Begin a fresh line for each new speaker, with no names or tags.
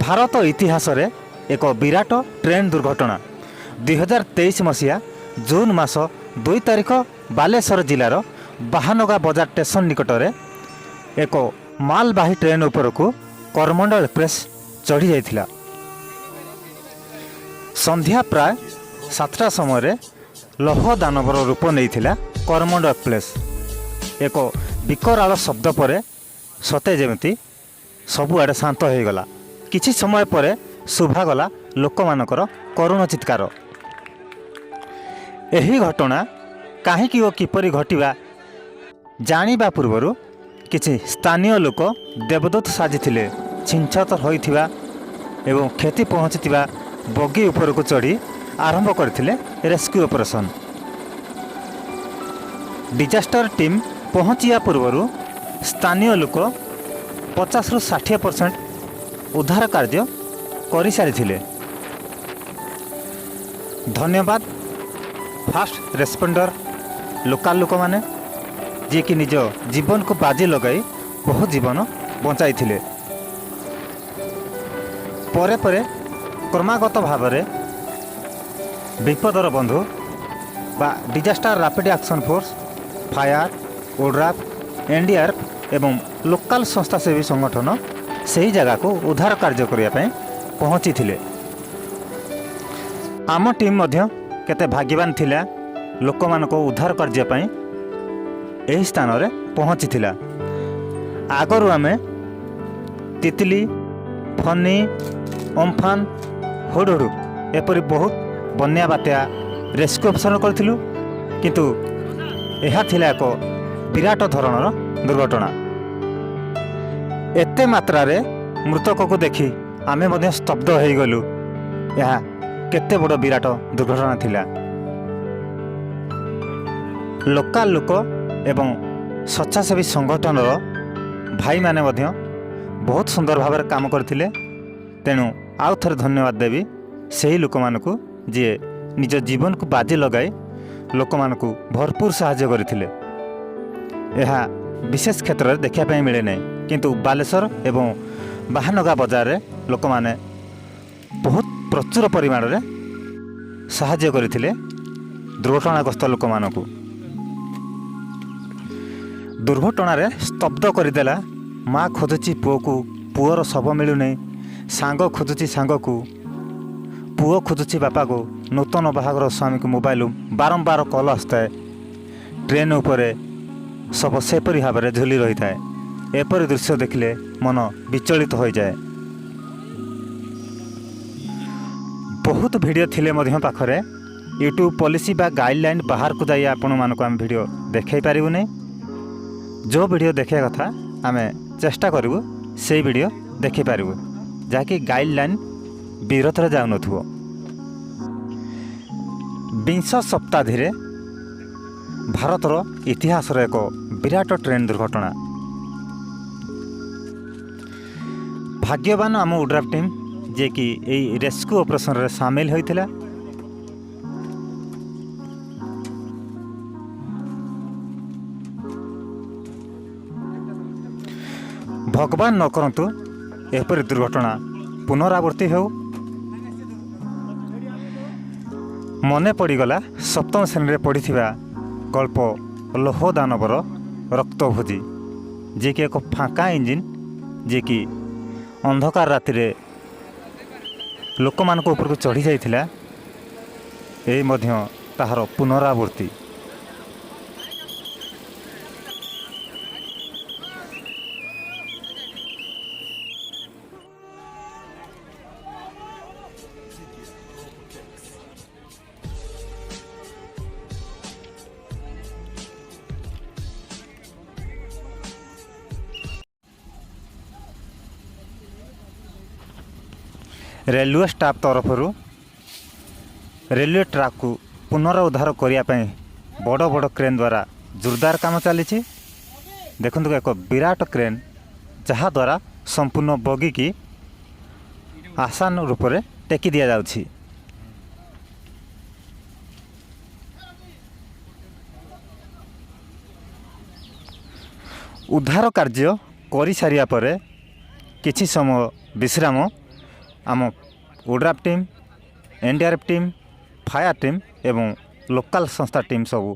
ଭାରତ ଇତିହାସରେ ଏକ ବିରାଟ ଟ୍ରେନ୍ ଦୁର୍ଘଟଣା। 2023 ମସିହା ଜୁନ୍ ମାସ 2 ତାରିଖ ବାଲେଶ୍ୱର ଜିଲ୍ଲାର ବାହାନଗା ବଜାର ଷ୍ଟେସନ ନିକଟରେ ଏକ ମାଲବାହୀ ଟ୍ରେନ୍ ଉପରକୁ କରମଣ୍ଡଳ ଏକ୍ସପ୍ରେସ୍ ଚଢ଼ି ଯାଇଥିଲା। ସନ୍ଧ୍ୟା ପ୍ରାୟ 7ଟା ସମୟରେ ଲୌହ ଦାନବର ରୂପ ନେଇଥିଲା କରମଣ୍ଡଳ ଏକ୍ସପ୍ରେସ୍। ଏକ ବିକରାଳ ଶବ୍ଦ ପରେ ସତେ ଯେମିତି ସବୁଆଡ଼େ ଶାନ୍ତ ହୋଇଗଲା। କିଛି ସମୟ ପରେ ଶୁଭାଗଲା ଲୋକମାନଙ୍କର କରୁଣ ଚିତ୍କାର। ଏହି ଘଟଣା କାହିଁକି ଓ କିପରି ଘଟିବା ଜାଣିବା ପୂର୍ବରୁ କିଛି ସ୍ଥାନୀୟ ଲୋକ ଦେବଦୂତ ସାଜିଥିଲେ। ଛିନଛତର ହୋଇଥିବା ଏବଂ କ୍ଷତି ପହଞ୍ଚିଥିବା ବଗି ଉପରକୁ ଚଢ଼ି ଆରମ୍ଭ କରିଥିଲେ ରେସ୍କ୍ୟୁ ଅପରେସନ୍। ଡିଜାଷ୍ଟର ଟିମ୍ ପହଞ୍ଚିବା ପୂର୍ବରୁ ସ୍ଥାନୀୟ ଲୋକ 50ରୁ 60% ଉଦ୍ଧାର କାର୍ଯ୍ୟ କରିସାରିଥିଲେ। ଧନ୍ୟବାଦ ଫାଷ୍ଟ ରେସ୍ପଣ୍ଡର ଲୋକାଲ ଲୋକମାନେ, ଯିଏକି ନିଜ ଜୀବନକୁ ବାଜି ଲଗାଇ ବହୁ ଜୀବନ ବଞ୍ଚାଇଥିଲେ। ପରେ ପରେ କ୍ରମାଗତ ଭାବରେ ବିପଦର ବନ୍ଧୁ ବା disaster rapid action force, fire, ODRAF, NDRF ଏବଂ ଲୋକାଲ ସଂସ୍ଥାସେବୀ ସଂଗଠନ ସେହି ଜାଗାକୁ ଉଦ୍ଧାର କାର୍ଯ୍ୟ କରିବା ପାଇଁ ପହଞ୍ଚିଥିଲେ। ଆମ ଟିମ୍ ମଧ୍ୟ କେତେ ଭାଗ୍ୟବାନ ଥିଲା, ଲୋକମାନଙ୍କୁ ଉଦ୍ଧାର କାର୍ଯ୍ୟ ପାଇଁ ଏହି ସ୍ଥାନରେ ପହଞ୍ଚିଥିଲା। ଆଗରୁ ଆମେ ତିତଲି, ଫନି, ଅମ୍ଫାନ, ହୁଡ଼ୁହୁଡ଼ୁ ଏପରି ବହୁତ ବନ୍ୟା ବାତ୍ୟା ରେସ୍କ୍ୟୁ ଅପରେସନ୍ କରିଥିଲୁ, କିନ୍ତୁ ଏହା ଥିଲା ଏକ ବିରାଟ ଧରଣର ଦୁର୍ଘଟଣା। ଏତେ ମାତ୍ରାରେ ମୃତକକୁ ଦେଖି ଆମେ ମଧ୍ୟ ସ୍ତବ୍ଧ ହୋଇଗଲୁ। ଏହା କେତେ ବଡ଼ ବିରାଟ ଦୁର୍ଘଟଣା ଥିଲା! ଲୋକାଲ ଲୋକ ଏବଂ ସ୍ୱେଚ୍ଛାସେବୀ ସଂଗଠନର ଭାଇମାନେ ମଧ୍ୟ ବହୁତ ସୁନ୍ଦର ଭାବରେ କାମ କରିଥିଲେ। ତେଣୁ ଆଉ ଥରେ ଧନ୍ୟବାଦ ଦେବି ସେହି ଲୋକମାନଙ୍କୁ, ଯିଏ ନିଜ ଜୀବନକୁ ବାଜି ଲଗାଇ ଲୋକମାନଙ୍କୁ ଭରପୁର ସାହାଯ୍ୟ କରିଥିଲେ। ଏହା ବିଶେଷ କ୍ଷେତ୍ରରେ ଦେଖିବା ପାଇଁ ମିଳେ ନାହିଁ, କିନ୍ତୁ ବାଲେଶ୍ୱର ଏବଂ ବାହାନଗା ବଜାରରେ ଲୋକମାନେ ବହୁତ ପ୍ରଚୁର ପରିମାଣରେ ସାହାଯ୍ୟ କରିଥିଲେ ଦୁର୍ଘଟଣାଗ୍ରସ୍ତ ଲୋକମାନଙ୍କୁ। ଦୁର୍ଘଟଣାରେ ସ୍ତବ୍ଧ କରିଦେଲା। ମା ଖୋଜୁଛି ପୁଅକୁ, ପୁଅର ଶବ ମିଳୁନାହିଁ। ସାଙ୍ଗ ଖୋଜୁଛି ସାଙ୍ଗକୁ, ପୁଅ ଖୋଜୁଛି ବାପାକୁ। ନୂତନ ବାହାଘର ସ୍ୱାମୀକୁ ମୋବାଇଲ ବାରମ୍ବାର କଲ୍ ଆସୁଥାଏ। ଟ୍ରେନ୍ ଉପରେ ଶବ ସେପରି ଭାବରେ ଝୁଲି ରହିଥାଏ। ଏପରି ଦୃଶ୍ୟ ଦେଖିଲେ ମନ ବିଚଳିତ ହୋଇଯାଏ। ବହୁତ ଭିଡ଼ିଓ ଥିଲେ ମଧ୍ୟ ପାଖରେ ୟୁଟ୍ୟୁବ୍ ପଲିସି ବା ଗାଇଡ଼ଲାଇନ୍ ବାହାରକୁ ଯାଇ ଆପଣମାନଙ୍କୁ ଆମେ ଭିଡ଼ିଓ ଦେଖାଇ ପାରିବୁନି। ଯେଉଁ ଭିଡ଼ିଓ ଦେଖିବା କଥା ଆମେ ଚେଷ୍ଟା କରିବୁ, ସେଇ ଭିଡ଼ିଓ ଦେଖିପାରିବୁ ଯାହାକି ଗାଇଡ଼ଲାଇନ୍ ବିରୋଧରେ ଯାଉନଥିବ। ବିଂଶ ଶତାବ୍ଦୀରେ ଭାରତର ଇତିହାସର ଏକ ବିରାଟ ଟ୍ରେନ୍ ଦୁର୍ଘଟଣା। ଭାଗ୍ୟବାନ ଆମ ଓଡ୍ରାଫ୍ ଟିମ୍, ଯିଏକି ଏଇ ରେସ୍କ୍ୟୁ ଅପରେସନରେ ସାମିଲ ହୋଇଥିଲା। ଭଗବାନ ନ କରନ୍ତୁ ଏପରି ଦୁର୍ଘଟଣା ପୁନରାବୃତ୍ତି ହେଉ। ମନେ ପଡ଼ିଗଲା ସପ୍ତମ ଶ୍ରେଣୀରେ ପଢ଼ିଥିବା ଗଳ୍ପ ଲୌହ ଦାନବର ରକ୍ତଭୋଜି, ଯିଏକି ଏକ ଫାଙ୍କା ଇଞ୍ଜିନ୍, ଯିଏକି ଅନ୍ଧକାର ରାତିରେ ଲୋକମାନଙ୍କ ଉପରକୁ ଚଢ଼ି ଯାଇଥିଲା। ଏହି ମଧ୍ୟ ତାହାର ପୁନରାବୃତ୍ତି। ରେଲୱେ ଷ୍ଟାଫ୍ ତରଫରୁ ରେଲୱେ ଟ୍ରାକ୍କୁ ପୁନରୁଦ୍ଧାର କରିବା ପାଇଁ ବଡ଼ ବଡ଼ କ୍ରେନ୍ ଦ୍ୱାରା ଜୋରଦାର କାମ ଚାଲିଛି। ଦେଖନ୍ତୁ, ଏକ ବିରାଟ କ୍ରେନ୍, ଯାହାଦ୍ୱାରା ସମ୍ପୂର୍ଣ୍ଣ ବଗିକି ଆସାନ ରୂପରେ ଟେକି ଦିଆଯାଉଛି। ଉଦ୍ଧାର କାର୍ଯ୍ୟ କରିସାରିବା ପରେ କିଛି ସମୟ ବିଶ୍ରାମ। ଆମ ODRAF team, NDRF team, fire team ଏବଂ ଲୋକାଲ୍ ସଂସ୍ଥା ଟିମ୍ ସବୁ